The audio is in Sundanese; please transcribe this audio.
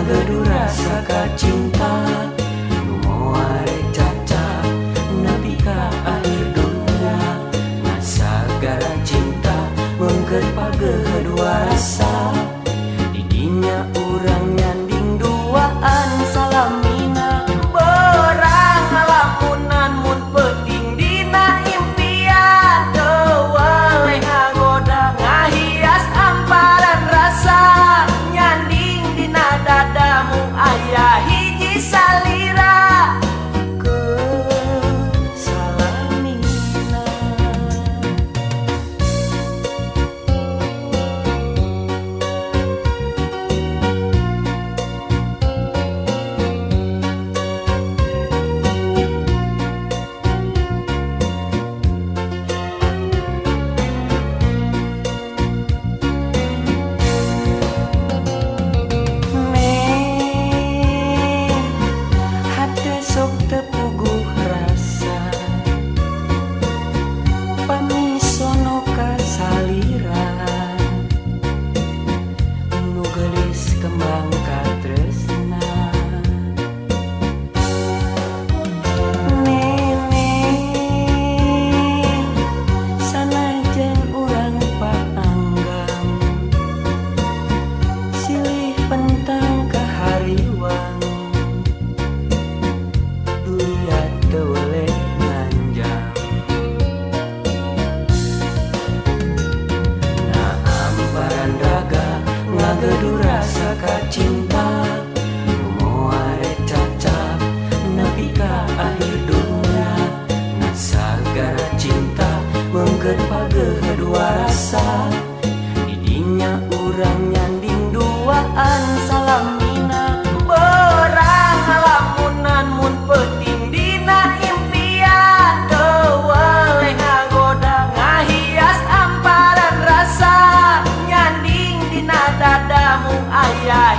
Ngageduh rasa ka cinta nu moal rek cacap nepi ka akhir dunya. Ngasagara cinta meungkeut pageuh dua rasa. Didinya urang nyanding duaan salamina. Berang ngalamunan mun peuting dina impian. Teu weleh ngagoda ngahias amparan rasa. Nyanding dina dadamu aya hiji salira keur salamina. Neng, hate sok teu puguh rasa pamisono ka salira nu geulis kembang katresna. Neneng, sanajan urang paanggang silih pentang ka hariwang dulia teu weleh nganjang. Na amparan raga ngageduh rasa ka cinta nu moal rek cacap nepi ka akhir dunya. Ngasagara cinta meungkeut pageuh dua rasa. Didinya urang nyanding duaan salamina. Berang ngalamunan mun peuting dina impian. Teu weleh ngagoda ngahias amparan rasa. Nyanding dina dadamu aya